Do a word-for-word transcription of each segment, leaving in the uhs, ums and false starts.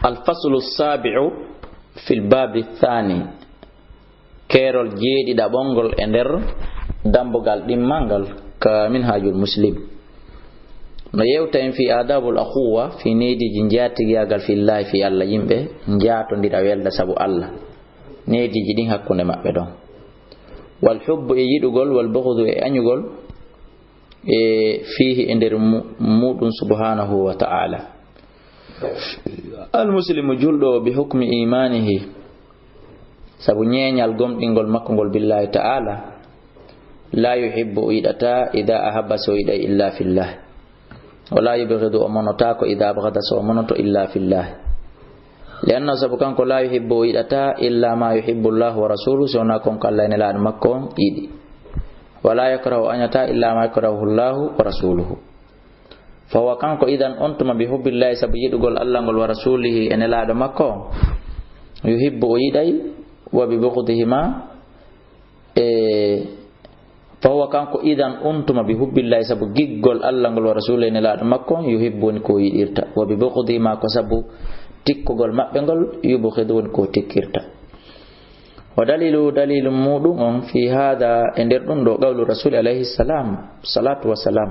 Al faslu sabi'u fil babi thani. Keerol jeeɗiɗaɓol ngol e nder dambugal ɗimmal ngal ka Minhajul Muslim. No yewta en fi adabul akhuwa, fi neediji njaatigiyaagal fillahi fi Allah, yimɓe njaatondira welda sabu Allah. Neediji ɗin hakkunde maɓɓe ɗon. Wal hubbu e yiɗugol, wal bughdu e añugol, e fihi e nder mu-, muɗum subhanahu wa ta'ala. Al muslimu julɗo o bi hukmi imanihi, sabu ñeeñal gomɗingol makko ngol billahi ta'ala, la yuhibbu o yiɗata, ida ahabba so yiɗay illa fillah. Wala yubghidu o monota ko ida abghada so o monoto illa fillah. Li annahu sabu kanko la yuhibbu o yiɗata illa ma yuhibbu Allahu wa rasuluhu, so wona kon ko Allah e nelaaɗo makko on yiɗi. Wala yakrahu o añata illa ma yakrahu Allahu wa rasuluhu. Fa huwa kanko idan on tuma bi hubbillahi sabu yiɗugol Allah ngol wa rasulihi e nelaaɗo makko on. Yuhibbu o yiɗay wa bi bughdihima e fa huwa kanko idan on tuma bi hubbillahi sabu giggol Allah ngol wa rasulihi e nelaaɗo makko on yuhibbu woni ko yiɗirta wa bi bughdihima ko sabu tikkugol maɓɓe ngol yubghidu woni ko tikkirta. Wa dalilu dalilu muɗum on fi hada e nder ɗum ɗo qawlu rasuli alayhi salam salatu wa salam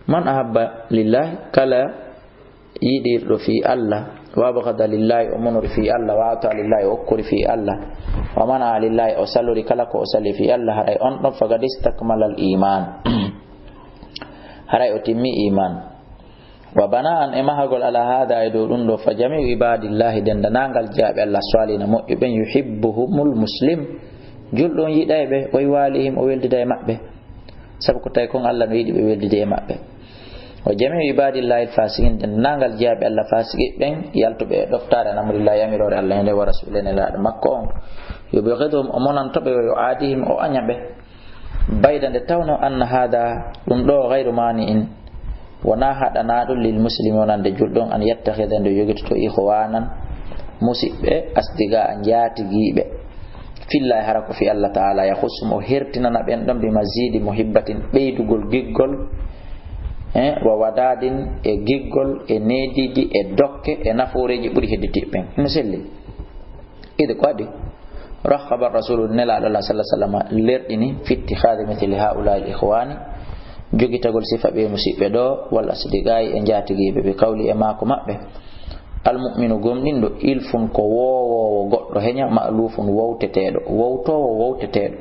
man ahabba lillahi kala yiɗirɗo fi Allah wa abghada lillahi o monori fi Allah wa ata lillahi o okkori fi Allah wa mana lillahi o salori kala ko o sali fi Allah haray on ɗon fagad istakmalal iman haray o timmi iman. Wa bana'an e mahagol ala hada e dow ɗum ɗo fa jami'u ibadillahi dendanangal jaaɓe Allah salihina moƴƴu ɓen yuhibbuhumul muslim julɗo on yiɗay ɓe o yuwalihim o weldida e maɓɓe sabu ko tawi kon Allah no yiɗi ɓe weldida e maɓɓe. Wa jami'u ibadillahi fasiqin dendanangal jaaɓe Allah fasiqi ɓen yaltuɓe e ɗoftaare an amrillahi yamirore Allah hende wa rasule nelaaɗo makko on yubghiduhum o monanto ɓe wa yu'adihim o aña ɓe. Bayda nde tawno anna hada ɗum ɗo gayru mani'in wona haɗanaɗo lil muslimi wonande julɗo on an yattakhida nde yogitoto ikhwanan musiɓɓe asdiga a njatigiɓe fillahi hara ko fi Allah ta'ala yahussuhum o hertinana ɓen ɗon bi mazidi muhibbatin ɓeydugol giggol e wa wadadin e giggol e neediji e dokke e nafooreji ɓuri hedditiɓe ɓen no selli. Ide ko waɗi rakhaba rasulu nelaaɗo Allah sallallahu alaihi wasallam lerɗini fi ittikhadi mithli haula'i al ikhwani jogitagol sifa ɓe musiɓɓe ɗo wal asdiqai e njatigiɓe ɓe kawli e maako maɓɓe. Al mu'minu gomɗinɗo ilfun ko wowowo goɗɗo heña ma'lufun wowteteɗo wowtowo wowteteɗo.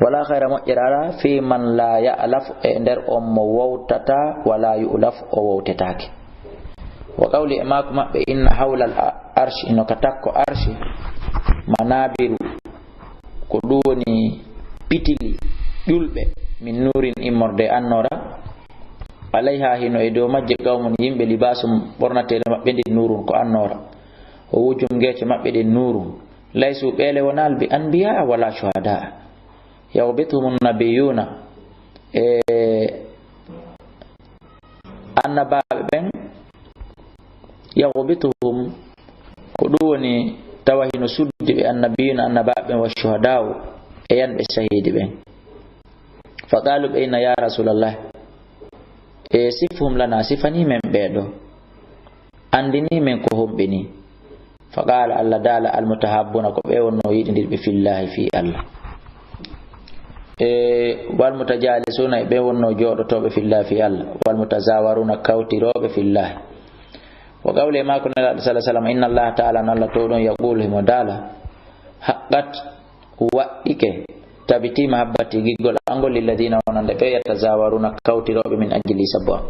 Wala khayra moƴƴere ala fi man la ya'laf e nder on mo wowtata wala yu'laf o wowtetake. Wa qawli e maako maɓɓe inna hawlal arshi ino ka takko arshi manabiru ko ɗum woni pitili ƴulɓe min nurin immorde e annoora alayha hino e dow majje qawmun yimɓe libasum ɓornateeɗo maɓɓe ndin nurun ko annoora o wujum ngeece maɓɓe ɗen nurun laysu ɓeele wonaal bi anbiya wala shuhada yawbituhum nabiyuna e annabaaɓe ɓen yahbituhum ko ɗum woni tawa hino suddi ɓe annabiyuna annabaaɓe ɓen wa shuhada'u e yanɓe sahiidi ɓen. Fa qalu ɓe inna ya rasulallah e sifuhum lana sifani men ɓeeɗo andini men ko homɓe ni. Fa qala Allah daala almutahabbuna ko ɓe wonno yiɗindirɓe fillahi fi Allah e walmutajalisuna e ɓe wonno jooɗotooɓe fillahi fi Allah walmutazawaruna kawtirooɓe fillahi. Wa qawli e maako nelaaɗo sallallahu alaihi wasallam inna Allah ta'ala no Allah to ɗon yaqulu himo daala haqqat waɗɗike tabiti mahabbati giggol angol lilladina wonande ɓe yatazawaruna kawtirooɓe min ajli sabu am.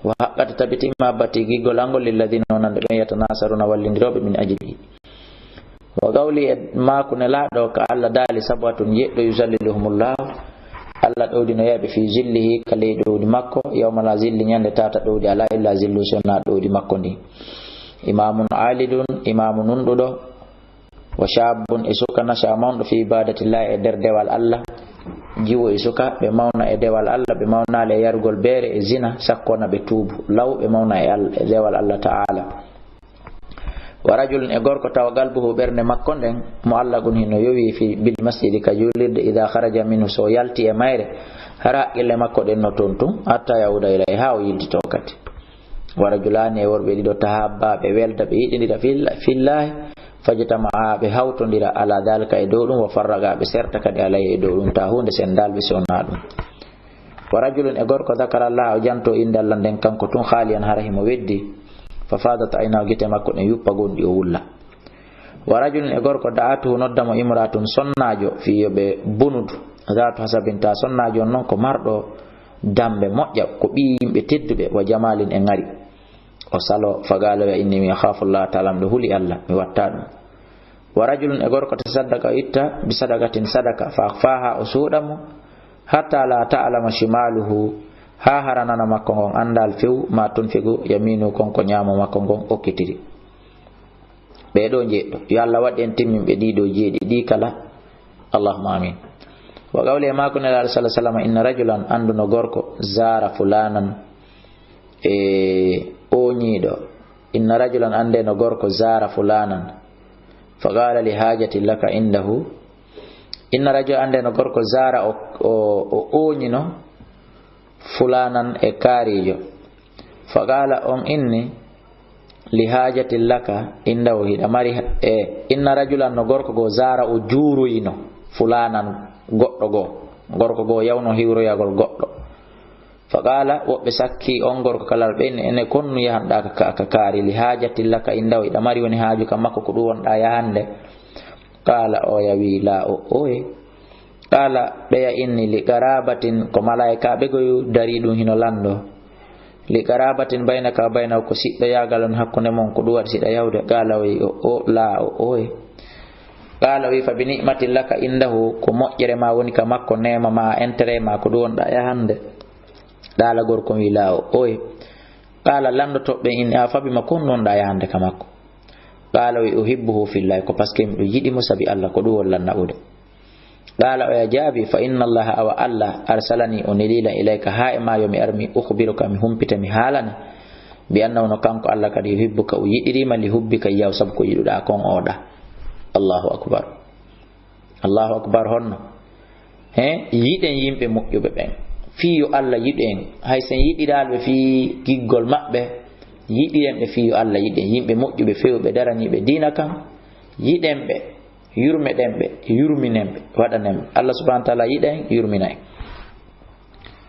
Wa haqqata tabiti mahabbati giggol angol lilladina wonande ɓe yatanasaruna wallindirooɓe min ajli. Wa qawli e maako nelaaɗo ka Allah daali sabatun yeɗɗo yuzalliluhumullah Allah ɗowdinoyaaɓe fi zillihi ka ley ɗowdi makko yawma la zilli ñande tata ɗowdi ala illa zillu sona ɗowdi makko ndi. Imamun alidun imamu nunɗuɗo. Wa shabbun e suka nasha mawɗo fi ibadatillahi e nder dewal Allah. Jiwo e suka ɓe mawna e dewal Allah ɓe mawnaali e yarugol beere e zina sakkona ɓe tuubu law ɓe mawna e Allah e dewal Allah ta'ala. Wa rajulun e gorko tawa qalbuhu ɓernde makko nden mu'allaqun hino yowi fi bil masjidi ka juulirde idha kharaja minhu so yalti e mayre hara haqqille makko ɗen no ton tun hatta yauda ilayhi ha o yiltito kadi. Wa rajulaani, e worɓe ɗiɗo, tahabbaa, ɓe welda, ɓe yiɗindira fil-, fillaahi, fajtama'a, ɓe hawtondira, ala daalika, e dow ɗum, wa farraqa, ɓe serta kadi, alayhi, e dow ɗum, taa huunde senndaali ɓe si wonaa ɗum. Wa rajulun, e gorko, dakara Allah, o janto innde Allah nden kanko tun, khaaliyan, hara himo weddi, fa faadat aynaahu, gite makko ɗen yuppa gonɗi o wulla. Wa rajulun, e gorko, da'atuhu, nodda mo, imra'atun, sonnaajo, fii yo ɓe bonudu, zaatu hasabin, taa sonnaajo on non ko marɗo dambe moƴƴa, ko ɓii yimɓe tedduɓe, wa jamaalin, e ŋari. O salo, fa qaala, wi'a, inni, mi akhaafu Allah ta'ala, miɗo huli Allah, mi watta ɗum. Wa rajulun, e gorko, tasaddaqa, o itta, bi sadaqatin, sadaka, fa akhfaaha, o suuɗa mo, hatta la ta'lama shimaaluhu, haa hara nano makko ngon anndal few, ma tunfiqu yamiinuhu, kon ko ñaamo makko ngon okkitiri. Ɓee ɗoo njeɗɗo, yo Allah waɗ en timminɓe ɗii ɗoo jeeɗiɗi ɗii kala. Allahumma amin. Wa qawli, e maako Nelaaɗo sallallahu alaihi wasallam, inna rajulan, annduno gorko, zaara fulaanan, e ooñiiɗo. Inna rajulan, anndeno gorko, zaara fulaanan, fa qaala li haajatin laka indahu. Inna rajulan, anndeno gorko, zaara, o, o, o ooñino, fulaanan, e kaariijo. Fa qaala, on inni, li haajatin laka indahu, hiɗa mari, e, inna rajulan, no gorko goo, zaara, o juuroyino, fulaanan, goɗɗo goo. Gorko goo yawno hiwroyagol goɗɗo. Fa qaala, woɓɓe sakki on gorko kala, ɓe inni, ene konnu yahanɗaa ka, ka, ka kaari, li haajatin laka indahu, hiɗa mari woni haaju ka makko, ko ɗum wonɗaa yahande. Qaala, oya wi'i, laa, o, oye. Qaala, ɓeya inni, li qarabatin, ko malaa'ikaaɓe goy darii ɗum hino lanndoo. Li qarabatin baynaka wa baynahu, ko siɗɗoyaagal on hakkunde mon, ko ɗum waɗi siɗa yahude. Qaala, o wi'i, o, o, laa, o, oye. Qaala, o wi'i, fa bi ni'matin laka indahu, ko moƴƴere ma woni ka makko, neema ma, intérêt ma, ko ɗum wonɗaa yahande. Qaala, gorko on wi'i, laa, o, oye. Qaala, lanndotooɓe ɓen inni, a, fa bima, ko honɗum wonɗaa yahande ka makko? Qaala, o wi'i, uhibbuhu fillahi, ko parce que miɗo yiɗi mo sabi Allah, ko ɗum woni lan naɓude. Qaala, oya jaabi, fa inna Allaha, awa Allah, arsalani, o nelii lan, ilayka, haa e maa, yo mi ar, mi ukhbiruka, mi humpita, mi haalane, bi annahu, no kanko Allah kadi, yuhibbuka, o yiɗirii ma, li hubbika iyyahu, sabu ko yiɗuɗaa kon oo ɗaa. Allahu akbar. Allahu akbar, honno? He, yiɗen yimɓe moƴƴuɓe ɓen. Fii yo Allah yiɗu en. Hay sen yiɗiraali ɓe fii giggol maɓɓe, yiɗiren ɓe fii yo Allah yiɗu en. Yimɓe moƴƴuɓe, fewɓe, daraniiɓe diina kan, yiɗen ɓe. Yurmeɗen ɓe, yurminen ɓe, waɗanen ɓe. Allah subhanahu wa ta'ala yiɗa en, yurmina en.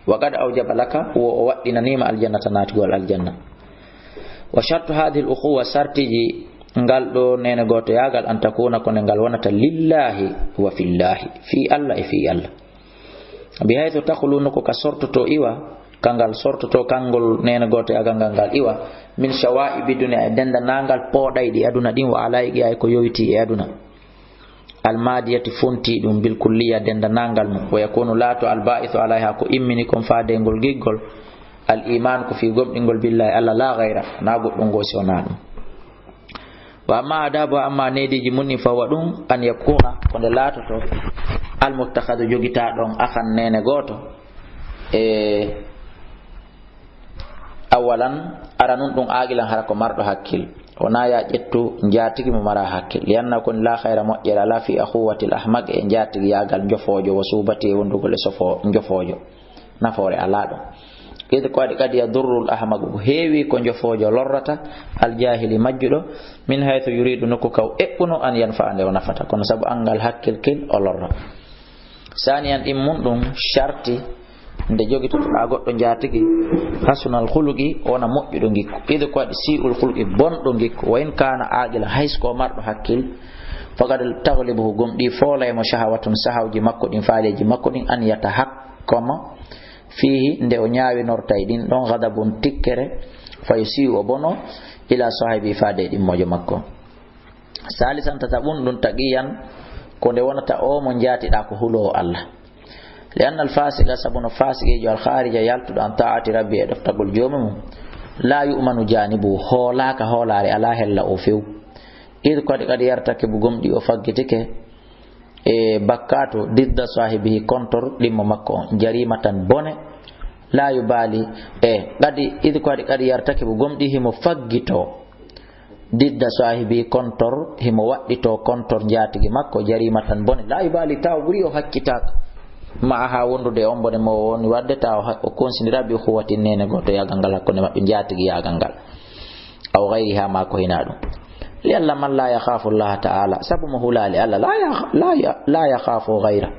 Wa qad awjaba laka, wo o waɗɗinanii ma aljannata, naatugol aljanna. Wa shartu hadhihi al-ukhuwa, sartiji ngal ɗo nene gootoyaagal, an takuna, ko nde ngal wonata lillahi wa fillahi, fii Allah e fii Allah. Bihaythu takhlu, nokku ka sortoto iwa, ka ngal sortoto, kangol nene gootoyaagal ngal, ngal iwa, min shawa'ibi dunya, e denndanangal pooɗayɗi aduna ɗin, wa ala'iqiha, e ko yowitii e aduna. Almadiyati, funti ɗum, bil kulliya, denndanangal mum. Wa yakunu, laato, al ba'ithu alayha, ko immini kon faade ngol giggol, al iman, ko fii gomɗingol, billahi, Allah, la ghayra, na goɗɗum goo si wonaa ɗum. Wa amma adabu, amma neediiji mun ɗin, fa huwa ɗum, an yakuna, ko nde laatoto, al muttakhadu, jogitaa ɗon, akhan, neene gooto, e awalan, aranun ɗum, aaqilan, hara ko marɗo hakkil. Wonaa ya ƴettu njaatigi mo mara hakkil. Li anna, kon la khayra, moƴƴere alaa fi akhuwatil ahmaq, e njaatigiyaagal njofoojo, wa suhbati, e wondugol e sofo njofoojo. Nafoore alaa ɗum. Id ko waɗi, qad yadurrul ahmaq, ko heewi ko njofoojo lorrata, al jahili, majjuɗo, min haythu yuridu, nokku ka o eɓɓuno, an yanfa'a, nde o nafata. Kono sabu anngal hakkil kil, o lorra. Saaniyan, ɗimmun ɗum sharti nde jogitotoɗaa goɗɗo njaatigi, hasunal khuluqi, wona moƴƴuɗo ngikku. Id ko waɗi, si'ul khuluqi, bonɗo ngikku, wa in kana aqilan, hay so ko marɗo hakkil, faqad taghlibuhu, gomɗii foolay mo, shahawatun, sahawji makko ɗin, faaleeji makko ɗin, an yatahakkama fihi, nde o ñaawinorta e ɗin ɗon, ghadabun, tikkere, fa yusi'u, o bono, ila sahibi, faade e ɗimmoojo makko. Salisan, tataɓun ɗum, taqiyan, ko nde wonata o mo njaatiɗaa ko huloowo Allah. Li anna al fasiqa, sabu no fasiqiijo, al kharija, yaltuɗo, an ta'ati rabbi, e ɗoftagol joomi mum, la yu'manu janibu, hoolaaka hoolaare, alaa hella o few. Id ko waɗi, qad yartakibu, gomɗii o faggitike, e bakkaatu, didda sahibihi, kontor ɗimmo makko on, jarimatan, bone, la yubali, e qad, id ko waɗi, qad yartakibu, gomɗii himo faggitoo, didda sahibihi, kontor, himo waɗɗitoo kontor njaatigi makko, jarimatan, bone, la yubali, taw ɓuri o hakkitaaka. Ma'a ha wondude e on bone mo o woni wadde, tawa o konsindira bi ukhuwatin nene goto yagal ngal hakkunde maɓɓe, njaatigi yagal ngal. Aw ghayriha ma ko hina ɗum. Li alla man la yakhafu Allah ta'ala, sabu mo hulali Allah, la ya-, la ya-, la yakhafu ghayra.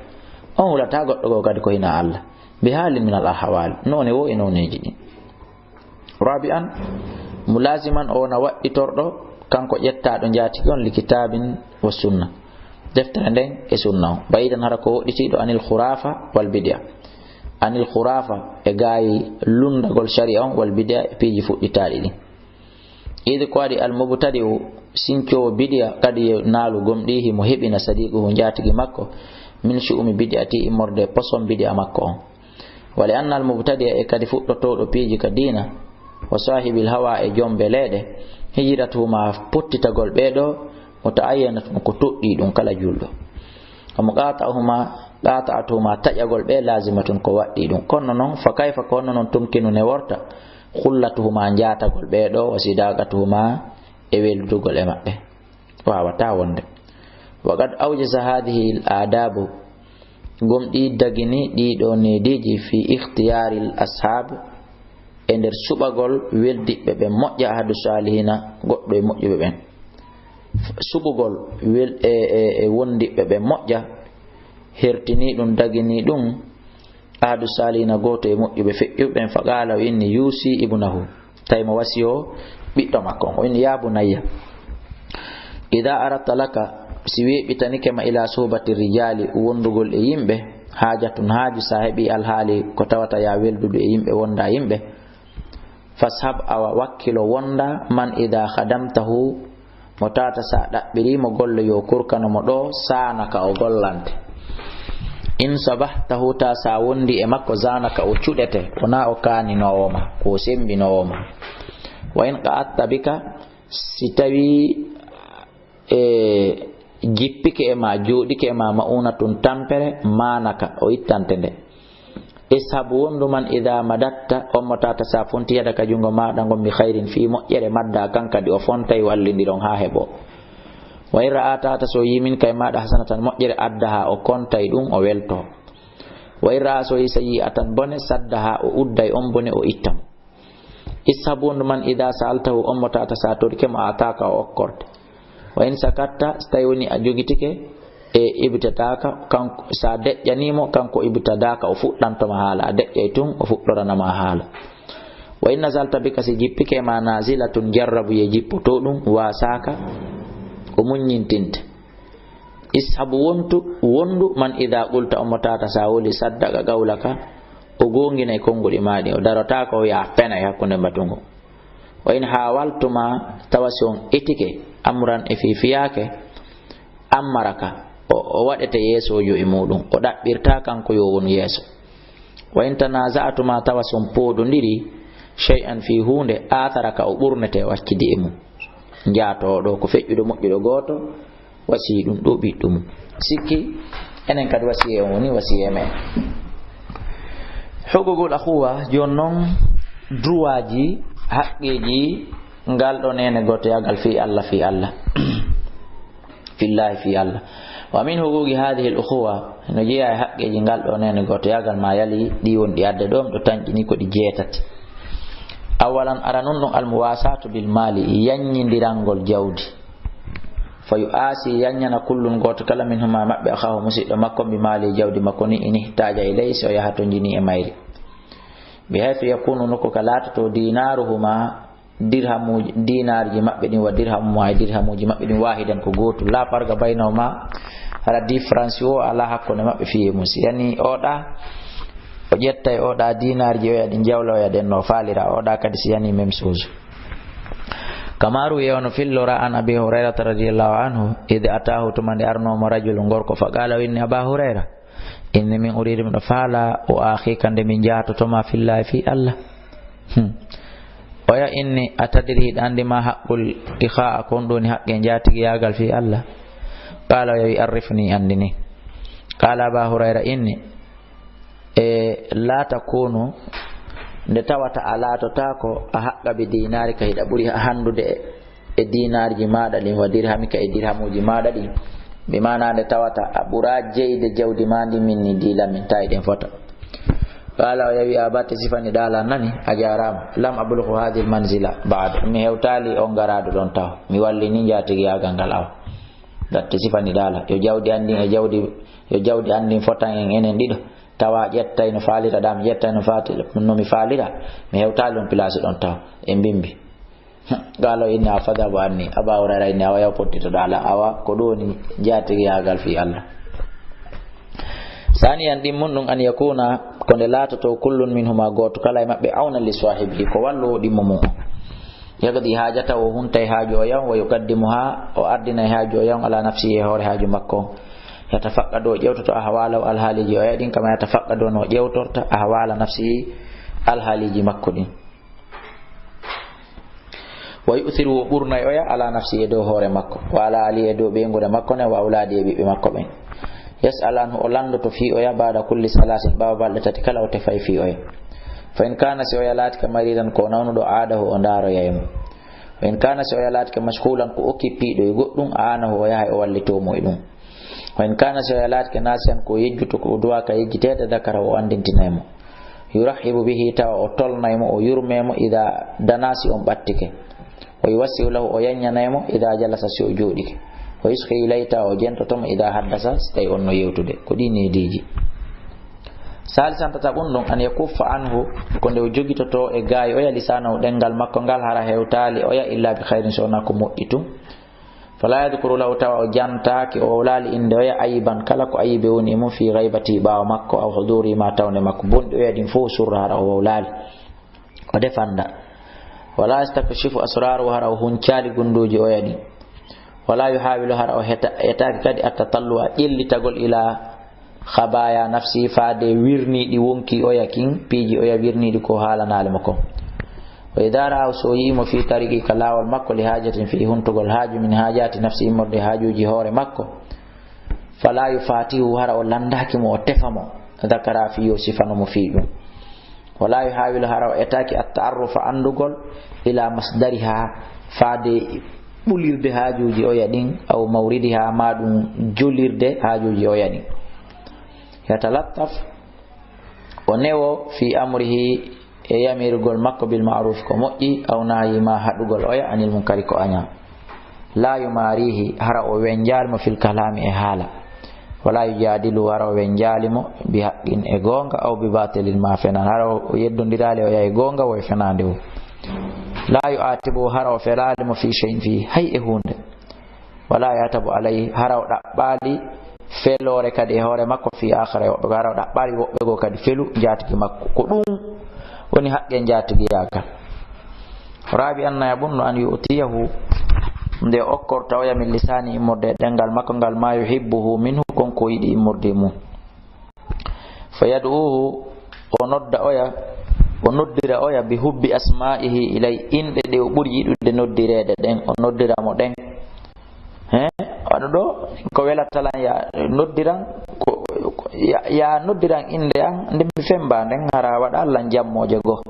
On hulata goɗɗo go kadi ko hina Allah. Bi halin min al ahwal. None wo e noneji ɗi. Rabi'an, mulaziman, o wona waɗɗitorɗo, kanko ƴettaɗo njaatigi on, li kitabin wa sunna, deftere nden e sunna on, bayidan, hara ko woɗɗitiɗo, anil khurafa wal bid'a, anil khurafa, e gayi lundagol shari'a on, wal bid'a, e piiji fuɗɗitaɗi ɗin. Idi ko waɗi al mubtadi'u, sincowo bid'a, kadi naalu gomɗi, himo heɓina sadiquhu, njaatigi makko, min shu'umi bid'ati, immorde poson bid'a makko on. Wa li anna al mubtadi'a, e kadi fuɗɗotooɗo piiji ka diina, wa sahibil hawa, e jom beleeɗe, hijratuhuma, pottitagol ɓee ɗo, muta'ayyanatun, ko toɗɗii ɗum kala julɗo. Wa muqata'uhuma, qata'atuhuma, taƴagol ɓe, lazimatun, ko waɗɗii ɗum. Kono non, fa kayfa, ko honno non, tumkinu, ne worta, khullatuhuma, njaatagol ɓee ɗo, wa sidaqatuhuma, e weldugol e maɓɓe. Wawata wonde. Wa qad awjaza hadhihi al adabu, gomɗi dagini ɗiɗo neediiji fi ikhtiyari al ashab, e nder suɓagol weldiɓɓe ɓe moƴƴa, ahadu salihina, goɗɗo e moƴƴuɓe ɓen. Suɓugol wel-, e, e, e wondiɓɓe ɓe moƴƴa, hertini ɗum, dagini ɗum, ahadu salihina, gooto e moƴƴuɓe feƴƴuɓe ɓen, fa qala, o inni, yusi ibnahu, tawi mo wasiyo ɓiɗɗo makko on, o inni, ya bunayya, idha aradta laka, si weeɓitanike ma, ila suhbati rijali, wondugol e yimɓe, hajatun, haaju, sa heɓi alhaali ko tawata ya weldudu e yimɓe, wonda yimɓe, fashab, awa wakkilo wonda, man idha khadamtahu, mo tata sa ɗaɓɓiri mo golle yo kurkano mo ɗo, sanaka, o gollante. In sabahtahu, ta sa wondi e makko, zanaka, o cuɗete, wona o kaninoowo ma, ko o sembinoowo ma. Wa in qa'adta bika, si tawi e jippike e ma, jooɗike e ma, ma'unatun, tampere, manaka, o ittante nde. Ishab, wondu, man idha madatta, on mo tata sa fonti yadaka, jungo maɗa ngon, bi khairin, fi moƴƴere, madda, kan kadi o fontay, wallindiron ha heɓo. Wa in ra'a, tata so yi, minka, e maɗa, hasanatan, moƴƴere, addaha, o kontay ɗum, o welto. Wa in ra'a, so yi, sayyi'atan, bone, saddaha, o udday on bone, o itta mo. Ishab, wondu, man idha sa'altahu, on mo tata sa torike mo, ataka, o okkorde. Wa in sakatta, so tawi woni a jogitike, e ibtadaka, kanko, sa deƴƴanimo, kanko ibtadaka, o fuɗɗantoma haala, a deƴƴay tun, o fuɗɗoranama haala. Wa in nazalta bika, si jippike ma, nazilatun, jarrabu ye jippoto ɗum, wasaka, o muññintinte. Ishab, wontu, wondu, man idha qulta, on mo tata sa woli, saddaqa qawlaka, o gonginay konguɗi ma ɗin, o darotako o wi'a a fenay hakkunde mbatungu. Wa in hawaltuma, tawa si on etike, amran, e fi fiyake, ammaraka, o, o waɗete yeesojo e muɗum, o ɗaɓɓirta kanko yo won yeeso. Wa in tanaza'tuma, tawa si on poɗondiri, shay'an, fi hunde, atharaka, o ɓurnete, o accidi e mum. Jaato ɗo ko feƴƴuɗo moƴƴuɗo gooto, wasi ɗum ɗo ɓiɗɗo mum. Sikki enen kadi wasiye on woni wasiye men. Hukukul akhuwa, jon non, droitji, haqqeji ngal ɗo nene gotoyagal fi Allah, fi Allah. Fillahi, fi Allah. Wa min huquqi hadhihi al ukhuwa, no jeeya e haqqeji ngal ɗo nene gotoyagal ma yali, ɗi won ɗi adde ɗo, ɗo tanƴini ko ɗi jeetati. Awalan, aranun ɗum, al muwasatu bil mali, yanñindirangol jawdi. Fa yu'asi, yanñana, kullun, gooto kala, minhuma, maɓɓe, akhahu, musiɗɗo makko, bi mali, jawdi makko ni, in ihtaja ilay, so yaha to jini e mayri. Bi haythu yakunu, nokku ka laatoto, dinaruhuma, dirhamuji, dinarji maɓɓe ɗin, wa dirhamuhuma, e dirhamuji maɓɓe ɗin, wahidan, ko gootum. La farqa baynahuma, hara différence o ala hakkunde maɓɓe fiye mum. Si yani oɗa, o ƴetta e oɗa dinarji, oya ɗin jawla, oya ɗen no falira, oɗa kadi si yani même chose. Kama ruwiya, wano fillora, an Abi Hurayrata radiyallahu anhu, idh atahu, tuma nde arnomo rajulun, gorko, fa qala, o inni, Aba Hurayra, inni, min uridu, miɗo faala, o akhika, nde min jaatotoma, fillahi, fi Allah. Hmm. Oya inni, atadri, hiɗa andi ma haqqul ikha'a, ko honɗun woni haqqe njaatigiyaagal fi Allah? Qala, oya wi, arrifni, andini. Qala Aba Hurayra inni, e la takunu, nde tawata a laatotaako, ahaqqa bi dinarika, hiɗa ɓuri handude e, e dinarji maɗa ɗin, wa dirhamika, e dirhamuji maɗa ɗin, Bi maana nde tawata a ɓura jeyde jawdi ma ndi, min ni diila min tawi ɗen fota. Qala, o yawi a batte sifani ɗala nani, a jarama. Lam ablughu hadhihi al manzila ba'd. Mi hewtali on garado ɗon taw. Mi wallini njatigiyagal ngal awa. Batte sifani ɗala. Yo jawdi an ndin e jawdi, yo jawdi an ndin fotan en enen ɗiɗo. Tawa ƴettay no falira ɗam, ƴettay no fati-, no mi falira. Mi hewtali on place ɗon taw. E mbimbi. Qala inni a fadhabu anni. Aba Hurayra inni awa yaw pottito ɗala. Awa ko ɗo ni njatigiyagal fi Allah. Saniyan ɗimmun ɗum an yakuna ko nde laatoto kullun minhuma gooto kala e maɓɓe awnan li swahibihi ko wallowo ɗimmo mum on. Yaqdi hajata o hunta e haaju o yaw wa yuqaddimuha o ardina e haaju o yaw ala nafsihi e hoore haaju makko on. Yatafaqqadu o ƴewtoto ahwalahu alhaaliji o yaɗin kama yatafaqqadu no ƴewtorta ahwala nafsihi alhaaliji makko ɗin. Wa yu'thiru o ɓurna e oya ala nafsi e dow hoore makko wa ala ali e dow ɓeynguure makko nen wa awlaadi e ɓiɓɓe makko ɓen. Yas'al anhu o lanndoto fii oya baada kulli salaasin ɓaawo balɗe tati kala o tefay fii oya. Fa in kaana si oya laatike maridan ko nawnuɗo aadahu o ndaaroyay mo. Wa in kaana si oya laatike mashghulan ko okkipiiɗo e goɗɗum aanahu o yahay o wallitoo mo e ɗum. Wa in kaana si oya laatike naasiyan ko yejjuto ko o duwaaka yejjiteede dakara o anndintinay mo. Yurahibu bihi tawa o tolnay mo o yurme mo ida danaa si on ɓattike. Wa yuwassiu lahu o yaññanay mo ida jalasa si o jooɗike. Wa yusghi ilayhi tawa o jentoto mo ida haddasa si tawi on no yewtude. Ko ɗi neediiji. Salisan tata ɓun ɗum an yakuffa anhu ko nde o jogitoto e gaayi oya lisanahu ɗenngal makko ngal hara hewtaali oya illa bi khayrin so wonaa ko moƴƴi tun. Fala yadhkuru lahu tawa o jantaaki o wowlaali innde oya ayiban kala ko ayibe woni e mum fi ghaybati ɓaawo makko aw huduri ma tawde makko bonɗi oya ɗin fof surra hara o wowlaali o defanda. Wala yastakshifu asraru hara o huncaali gunduuji oya ɗin. Wala yuhawilu hara o heta-, etaaki kadi attatalluwa ƴellitagol ila khabaya nafsi faade wirniiɗi wonki oya kin piiji oya wirniiɗi ko haalanaali mo kon. Wa idha ra'ahu so yi'i mo fi tariqi ka laawol makko li hajatin fi huntugol haaju min hajati nafsi immorde haajuuji hoore makko. Fala yufatihu hara o landaaki mo o tefa mo. Dhakara fi yo sifano mo fi ɗum. Wala yuhawilu hara o etaaki at-ta'arrufa anndugol ila masdariha faade ɓulirde haajuuji oya ɗin aw mawridiha ma ɗum jolirde haajuuji oya ɗin. Yatalattaf o newo fi amrihi e yamirgol makko bil ma'ruf ko moƴƴi aw nahyi ma haɗugol oya anil munkari ko aña. La yumarihi hara o wenjaali mo fil kalami e haala. Wala yujadilu hara o wenjaali mo bi haqqin e goonga aw bi batilin ma fenan hara o yeddondiraali o yahi goonga wo e fenaande o. La yu'atibu hara o felaali mo fi shay'in fi hay e huunde. Wala yatabu alayhi hara o ɗaɓɓaali feloore kadi e hoore makko fi akhara e woɓɓe goo hara o ɗaɓɓaali woɓɓe goo kadi felu njaatigi makko ko ɗum woni haqqe njaatigiyaagal. Rabi anna ya ɓunno an yu'tiyahu nde okkorta oya min lisani immorde e ɗengal makko ngal ma yuhibbuhu minhu kon ko yiɗi immorde e mum. Fa yad'uhu o nodda oya o noddira oya bi hubbi asma'ihi ilay inɗe ɗe o ɓuri yiɗude noddireede ɗen o noddira mo ɗen. He waɗa ɗo ko welatalan ya noddiran ko ya, ya noddiran innde an nde mi femba nden hara waɗa lan jammooje goo.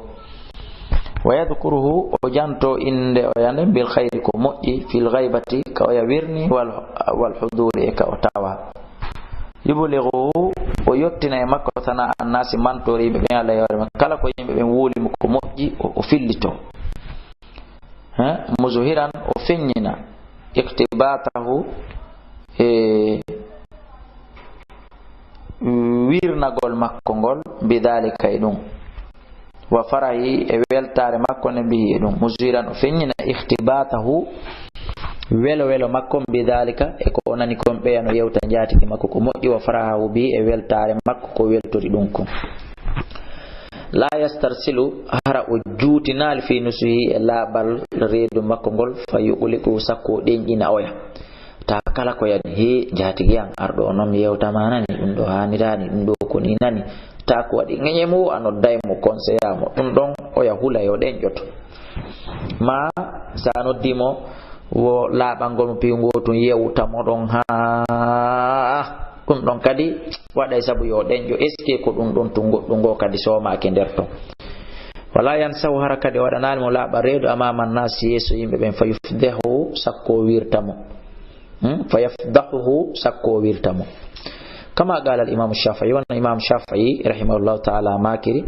Wa yadhkuruhu o janto innde oya nden bil khayri ko moƴƴi fil ghaybati ka oya wirni wal, wal huduri e ka o tawa. Yublighuhu o yottina e makko sana annasi mantori yimɓe ɓen Allah e hoore makko kala ko yimɓe ɓen wuli mo ko moƴƴi o, o fillito. He muzhiran o feññina iqtibatahu e wirnagol makko ngol bidhalika e ɗum. Wa farahi e weltaare makko nde mbihi e ɗum muziran o feññina ikhtibatahu welo welo makko bidhalika e ko o nani kon ɓeya no yewta njaatigi makko ko moƴƴi wa farahahu bihi e weltaare makko ko weltori ɗum kon. La yastarsilu hara o juutinaali fi nusuhi e laaɓal reedu makko ngol fa yuqliqu sakko o ɗenƴina oya. Ta kala ko yani he jaatigi an arɗo o noon mi yewtama nani ɗum ɗo haaniraani ɗum ɗo ko ni nani. Ta ko waɗi ŋeñe mo a nodday mo konseya mo ɗum ɗon oya hula yo ɗenƴoto. Ma sa noddi mo wo laaɓangol mo piwngo tun yewta mo ɗon ha ɗum ɗon kadi waɗay sabu yo ɗenƴo eske ko ɗum ɗon tun goɗɗum ngo kadi soomake nder ton. Wala yansahu hara kadi o waɗanaali mo laaɓa reedu amama nasi yeeso yimɓe ɓen fa yufdehu sakko o wirta mo. Hmm? Fa yafdahuhu, sakko o wirta mo. Kama qala al imam Shafi'i, wano imam Shafi'i rahimahullahu ta'ala maakiri,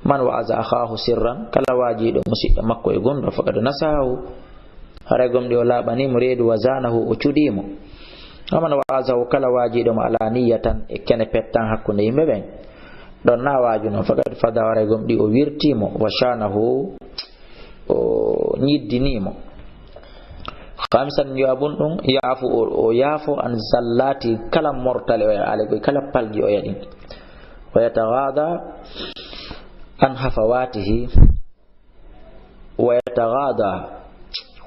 man wa'aza akhahu sirran, kala waajiiɗo musiɗɗo makko e gonɗo, faqad nasahahu, haray gomɗi o laaɓani mo reedu, wa zanahu, o cuɗii mo. Wa man wa'azahu, kala waajiiɗo mo alaniyatan, e kene pettan hakkunde yimɓe ɓen, ɗon na waajuno, faqad fada, haray gomɗi o wirtii mo, wa shanahu, o ñiddinii mo. Khamisan, jawaabun ɗum, ya'fu, o, o yaafo an zallati, kala mortale o ya-, alay koy kala palgi o yaɗi. Wa yataghada an hafawatihi, wa yataghada,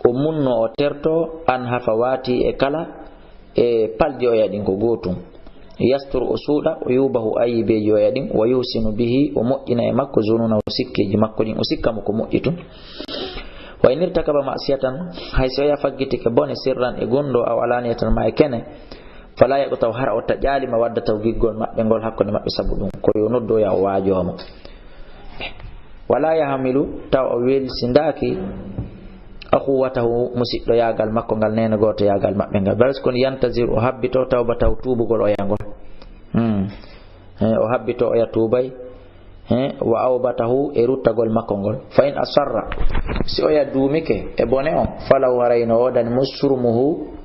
o munno, o terto, an hafawati, e kala e palgi o yaɗin ko gootum. Yastur, o suuɗa, o yubahu, ayibeeji o yaɗin, wa yuhsinu bihi, o moƴƴina e makko, zununa, o sikkeeji makko ɗin, o sikka mo ko moƴƴi tun. Wa in irtakaba ma'siyatan, hay si o ya faggitike bone, sirran, e gonɗo, aw alaniyatan, ma e kene, fala yaqta'u, hara o taƴaali mawaddatahu, giggol maɓɓe ngol hakkunde maɓɓe sabu ɗum, ko yo noddoya o waajoo mo. Wala yahmilu, taw o welsindaaki, akhuwatahu, musiɗɗoyaagal makko ngal, neene gootoyaagal maɓɓe ngal. Bal, kono, yantazir, o habbito, tawbatahu, tuubugol oya ngol. Hmm. Eh, o habbito oya tuubay. Eh, wa awbatahu, e ruttagol makko ngol. Fa in asarra, si oya duumike e bone on, falaw, haray no woodani mo surmuhu,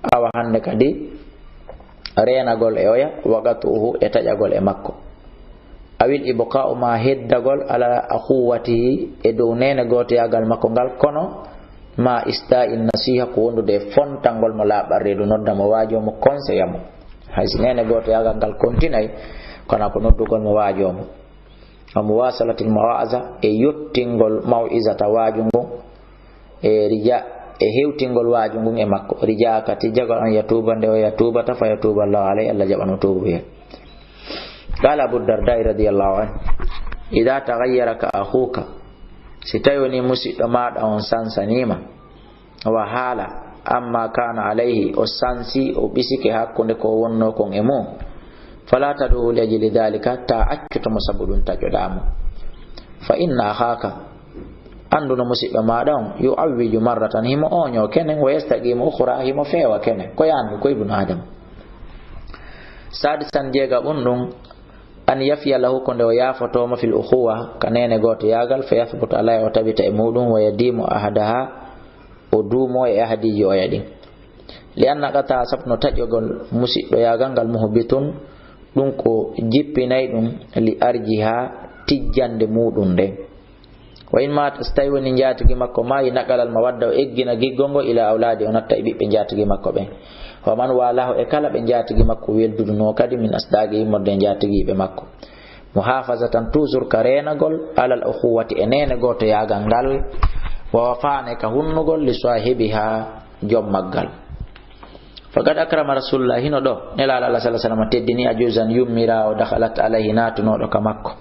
awa hande kadi reenagol e oya, wa qat'uhu, e taƴagol e makko. Awil ibqa'u, ma heddagol, ala akhuwatihi, e dow neene gootoyaagal makko ngal, kono ma isda'i nasiha, ko wondude e fontangol mo laaɓal reedu, nodda mo, waajoo mo, konseya mo. Hay si neene gootoyaagal ngal kontinay, kono ko noddugol mo, waajoo mo. Wa muwasalatil mawaza, e yottingol maw'izata, waaju ngun, e rija, e hewtingol waaju ngun e makko. Rija ka tijjagol an yatuuba, nde o yatuubata, fa yatuuba Allahu alayhi, Allah jaɓano tuubu he. Qala Abu Darda'i radiyallahu anhu, idha taghayyaraka akhuka, si tawi woni musiɗɗo maaɗa on sansaniima, wa haala amma kana alayhi, o sansi, o ɓisike hakkunde ko wonno kon e mum, fala tad'uhu li ajli dhalika, ta accuto mo sabu ɗum taƴoɗaa mo. Fa inna akhaka, anndu no musiɗɗo maaɗa on, yu'awwiju marratan, himo ooñoo kenen, wa yastaqimu ukhra, himo feewa kenen. Ko yaandu ko ibnu Adam. Sadisan, jeegaɓun ɗum, an yafiya lahu, ko nde o yaafotoo mo, fil ukhuwa, ka neene gootoyaagal, fa yathbuta alayha, o tabita e muɗum, wa yadimu ahadaha, o duumoo e ahadiiji oya ɗin. Li anna qata, sabu no taƴogol musiɗɗoyaagal ngal, muhbitun, ɗum ko jippinay ɗum, li arjiha, tijjande muɗum nden. Wa in maata, so tawi woni njaatigi makko maayi, naqalal mawadda, o eggina giggol ngol, ila awlaadi, o natta e ɓiɓɓe njaatigi makko ɓen. Wa man walahu, e kala ɓe njaatigi makko weldudunoo kadi, min asdaqi, immorde e njaatigiiɓe makko. Muhafazatan, toujours ka reenagol, alal ukhuwati, e neene gootoyaagal ngal, wa wafaan, e ka hunnugol, li sahibiha, joom maggal. Faqad akrama Rasulullah, hino ɗo, Nelaaɗo Allah sallallahu alaihi wasallam teddini ajuzan yummiraawo, dakhalat alayhi, naatunooɗo ka makko.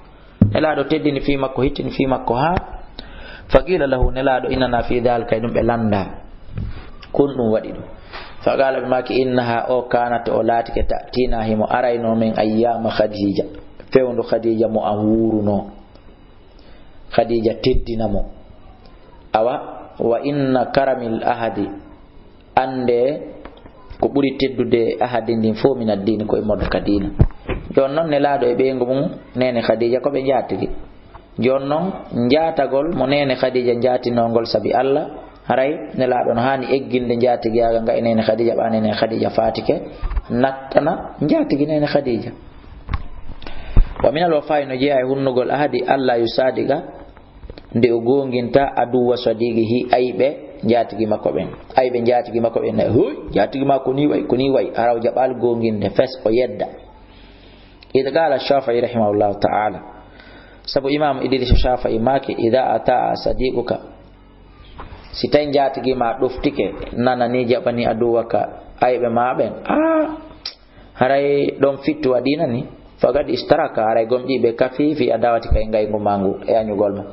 Nelaaɗo teddini fii makko, hittini fii makko haa. Faqila lahu, Nelaaɗo, innana fi dhalika, e ɗum ɓe lannda. Kun ɗum waɗi ɗum. Faqala, ɓe maaki, innaha, o kanat, o laatike, ta'tina, himo araynoo men, ayyama Khadija, fewndo Khadija mo an wuurunoo. Khadija teddina mo. Awa, wa inna karamil ahadi, annde ko ɓuri teddude e ahadi ndin fof min addiini ko immorde ka diina. Jooni noon, Nelaaɗo e ɓeyngu mum, neene Khadija, ko ɓe njaatigi. Jooni noon, njaatagol mo neene Khadija njaatinoo ngol sabi Allah, haray Nelaaɗo no haani egginde njaatigiyaagal ngal e neene Khadija, ɓa neene Khadija faatike, nattana njaatigi neene Khadija. Wa minal wafaa'i, no jeyaa e hunnugol ahadi, Allah yusadiqa, nde o goonginta, aduwwa sadiqihi, ayɓe njaatigi makko ɓen. Ayɓe njaatigi makko ɓen, nayi, "Hoy, njaatigi ma ko ni wayi, ko ni wayi." Hara o jaɓaali goonginde, fes, o yedda. Id qala Shafi'i rahimahullahu ta'ala. Sabu Imam Idris Shafi'i maaki, "Idha ata'a sadiquka." Si tawi njaatigi ma ɗoftike, nanani, jaɓani, aduwwaka, ayɓe ma ɓen. Ah, haray ɗon fittu waɗiino ni, faqad ishtaraka, haray gomɗii ɓe kafi fi adawatika e ngayngu maa ngu e añugol ma.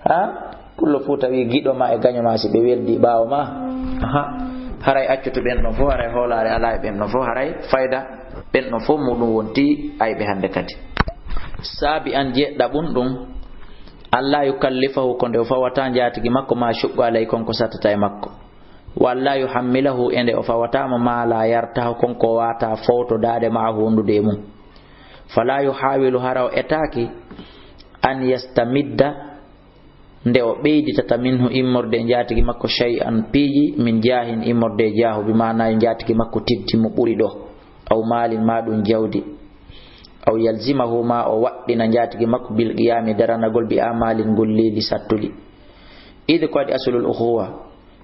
Ha? Pullo Fuuta wi giɗo ma e gaño ma si ɓe weldi ɓaawo ma. Aha. Haray accutu ɓen ɗon fof, haray hoolaare alaa e ɓen ɗon fof, haray fayda ɓen ɗon fof muɗum wonti ayɓe hannde kadi. Saabi an jeɗɗa ɓun ɗum, an laa yukallifahu, ko nde o fawata njaatigi makko, ma shuqqa alayhi, kon ko sattata e makko. Wa an laa yuhammilahu, e nde o fawataama, maa laa yartahu, kon ko waata fowtodaade, ma'ahu, wondude e mum. Falaa yuhaawilu, hara o etaaki, an yastamidda, nde o ɓeyditata, minhu, immorde e njaatigi makko, shay'an, piiji, min jaahin, immorde e jaahu, bi maanaa yo njaatigi makko tiddi mo ɓuri ɗo, aw maalin, maa ɗum jawdi, aw yalzimahu, maa o waɗɗina njaatigi makko, bil qiyaami, daranagol, bi a'maalin, golleeli sattuɗi. Id, ko waɗi aslul ukhuwa,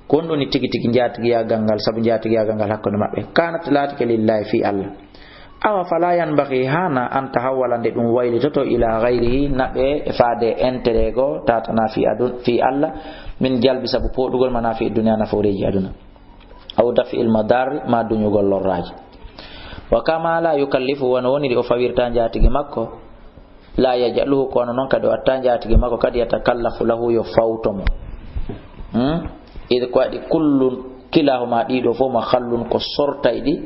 ko honɗum woni tigi tigi njaatigiyaagal ngal, sabu njaatigiyaagal ngal hakkunde maɓɓe? Kanat, laatike, lillahi, fii Allah. Awa fala yanbaghi, haana, an tahawwala, nde ɗum waylitoto, ila ghayrihi, naɓe e faade e intérêt goo, tatana fii adun-, fii Allah, min jalbi, sabu pooɗugol, manafi'i dunya, nafooreeji aduna, aw daf'il madarri, ma duñugol lorraaji. Wa kama la yukallifu, wano woniri o fawirta njaatigi makko, la yaj'aluhu, ko wano non kadi o watta njaatigi makko, kadi yatakallafu lahu, yo fawto mo. Hmm? Id, ko waɗi, kullun, kilahuma, ɗiɗo fof, ma khallun, ko sortayɗi,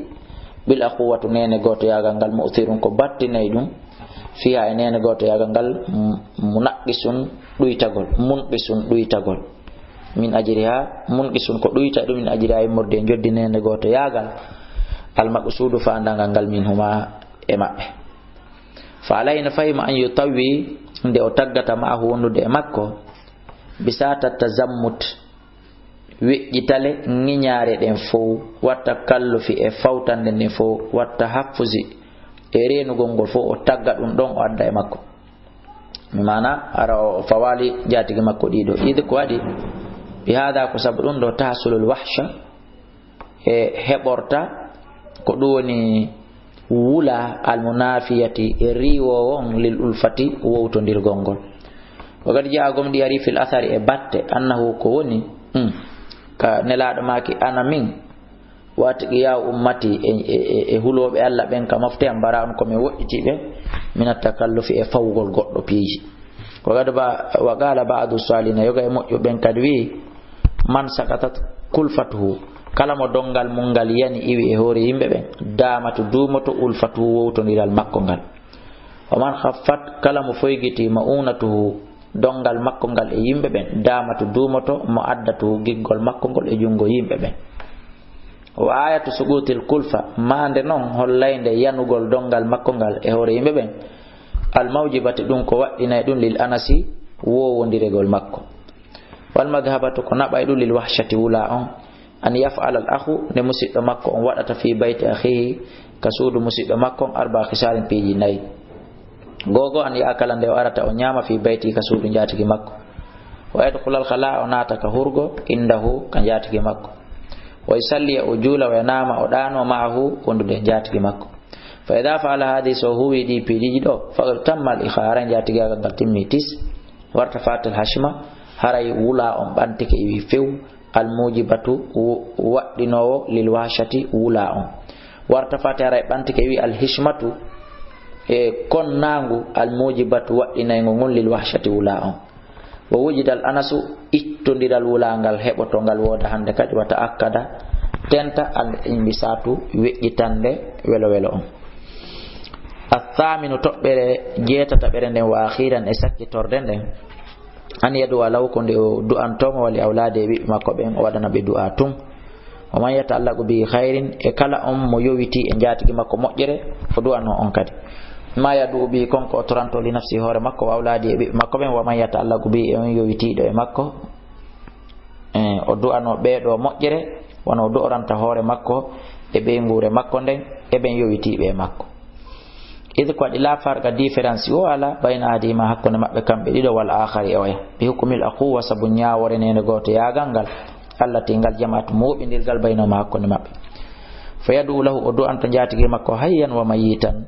bil akhuwatu, neene gootoyaagal ngal, mu'thirun, ko battinay ɗum, fiha, e neene gootoyaagal ngal, m-, munaqqisun, ɗuytagol, munqisun, ɗuytagol, min ajriha, munqisun, ko ɗuyta ɗum, min ajriha, immorde e njoddi neene gootoyaagal, al maqsudu, faandaangal ngal, minhuma, e maɓɓe. Fa alayhi, no fayima, an yutawwi, nde o taggata, ma'ahu, wondude e makko, bisaata tazammut, weƴƴitale ŋiñaare ɗen fow, watta kallufi e fawtande nden fow, watta haffusi e reenugol ngol fow, o tagga ɗum ɗon, o adda e makko. Mi maana, ara o fawaali njaatigi makko ɗiɗo. Id, ko waɗi, bi hada, ko sabu ɗum ɗo, tahsulul wahsha, e heɓorta, ko ɗum woni wula, almunafiyati, e riiwoowo on, lil ulfati, wowtondirgol ngol. Wa qad jaa, gomɗi ari, fil athari, e batte, annahu, ko woni, hmm, ka Nelaaɗo maaki, ana min, wa atqiya ummati, e, e, e, e hulooɓe Allah ɓen ka mofte am, bara on ko min woɗɗitiiɓe, min at takallufi, e fawugol goɗɗo piiji. Wa qad ba-, wa qala ba'du salihina, yoga e moƴƴo ɓen kadi wi'i, man saqatat kulfatuhu, kala mo dongal mum ngal yani, iwi e hoore yimɓe ɓen, damatu, duumoto, ulfatuhu, wowtondiral makko ngal. Wa man khaffat, kala mo foygiti, ma'unatuhu, dongal makko ngal e yimɓe ɓen, damatu, duumoto, ma'addatuhu, giggol makko ngol e junngo yimɓe ɓen. Wa ayatu suqutil kulfa, maande non hollaynde yanugol dongal makko ngal e hoore yimɓe ɓen, al mawjibati, ɗum ko waɗɗinay ɗum, lil anasi, woowondiregol makko. Wal madhabatu, ko naɓay ɗum, lil wahshati, wula on, an yaf'ala al akhu, nde musiɗɗo makko on waɗata, fi bayti akhihi, ka suudu musiɗɗo makko on, arba'a khisalin, piiji nayi. Gogo, an ya'kala, nde o arata o ñaama, fi bayti, ka suudu njaatigi makko. Wa yadkhulal khala, o naata ka hurgo, indahu, ka njaatigi makko. Wa yusalliya, o juula, wa yanaama, o ɗaano, ma'ahu, wondude e njaatigi makko. Fa idha fa'ala hadhihi, so huwi ɗi piiji ɗiɗo, faqad tamma al ikha, haray njaatigiyaagal ngal timmi tis. Wartafatil hashma, haray wula on ɓantike, iwi few, al mujibatu, wu-, waɗɗinoowo, lil wahshati, wula on. Wartafati, haray ɓantike, iwi al hishmatu, e konnaangu, al mujibatu, waɗɗinayngu ngun, lil wahshati, wula on. Wa wujida al anasu, ittondiral wulaangal heɓoto ngal wooda hannde kadi, wa ta'akkada, tenta, al inbisatu, weƴƴitande welo welo on. Athaminu, toɓɓere jeetataɓere nden, wa akhiran, e sakkitorde nden, an yad'uwa lahu, ko nde o du'antoo mo, wa li awladi, e ɓiɓɓe makko ɓen, o waɗana ɓe du'a tun. Wa man yata'allaqu bihi khairin, e kala on mo yowiti e njaatigi makko moƴƴere, o du'ano on kadi. Ma yad'u bihi, kon ko o toranto, li nafsi, hoore makko, wa awladi, e ɓiɓɓe makko ɓen, wa man yata'allaqu bihi, e on yowitiiɗo e makko, e o du'ano ɓee ɗo moƴƴere, wano o du'oranta hoore makko e ɓeynguure makko nden, e ɓen yowitiiɓe e makko. Id, ko waɗi, la farqa, différence o ala, bayna ahadihima, hakkunde maɓɓe kamɓe ɗiɗo, wal akhari, e oya, bi hukmil akhuwa, sabu ñaawore neene gootoyaagal ngal, allati, ngal, jama'at, mooɓindirgal, baynahuma, hakkunde maɓɓe. Fa yad'u lahu, o du'anta njaatigi makko, hayyan wa mayyitan,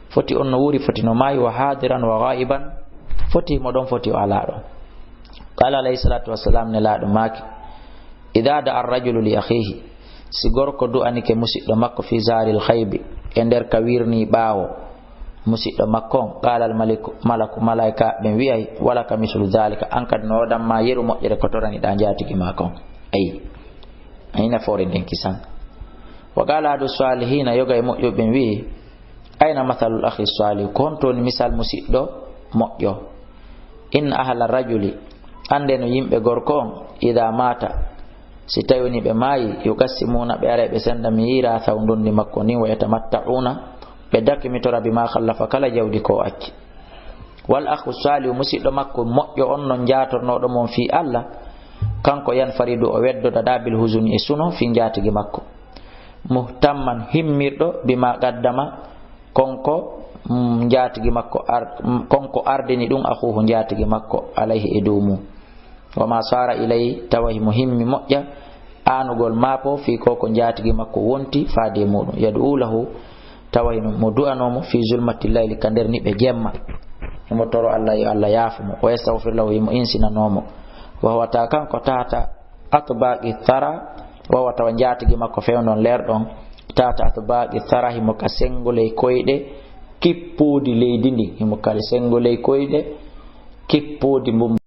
foti on no wuuri, foti no maayi, wa hadiran wa ghaiban, foti mo ɗon, foti o alaa ɗon. Qala alayhi salatu wassalam, Nelaaɗo maaki, idha da'a ar-rajulu li akhihi, si gorko du'anike musiɗɗo makko, fi zahril khaybi, e nder ka wirnii ɓaawo musiɗɗo makko on, qala al-maliku, malaku, malaika ɓen wi'ay, walaka mislu dhalika, an kadi no wodan ma yeru moƴƴere ko toraniɗaa njaatigi maa kon. Ayi, ayi nafoore nden kisan. Wa qala ahadu salihina, yoga e moƴƴuɓe ɓen wi'i, ayna mathalul akhi salih, ko honto woni misal musiɗɗo moƴƴo? Inna ahla rajuli, annde no yimɓe gorko on, ida mata, Si tawi woni ɓe maayi, yuqassimuna, ɓe ara ɓe senda, miirasahu, ndondi makko ndin, wa yatamatta'una, ɓe dakmitora, bima khallafa, kala jawdi ko o acci. Wal akhu salihu, musiɗɗo makko moƴƴo on non jaatornooɗo mo on fii Allah, kanko yanfaridu, o weddodaɗa, bil huzuni, e suno fii njaatigi makko. Muhtamman, himmirɗo, bima qaddama, konko, mm, njaatigi makko ar-, mm, konko ardini ɗum, akhuhu, njaatigi makko, alayhi, e dow mum. Wa ma sara ilay, tawa himo himmi moƴƴa, aanugol maapoo fii ko ko njaatigi makko wonti faade e muɗum. Yad'u lahu, tawa himo du'anoo mo, fii zulmati layli, ka nder niɓe jemma. Himo toro Allah yo Allah yaafo mo. Wa yastaghfir lahu, himo insinanoo mo. Wa huwa, tawa kanko, tahta atbaqi thara, wa huwa, tawa njaatigi makko fewndon leerɗon, tahta atbaqi thara, himo ka sengoley koyɗe kippoodi leydi ndin, himo ka sengoley koyɗe kippoodi mbum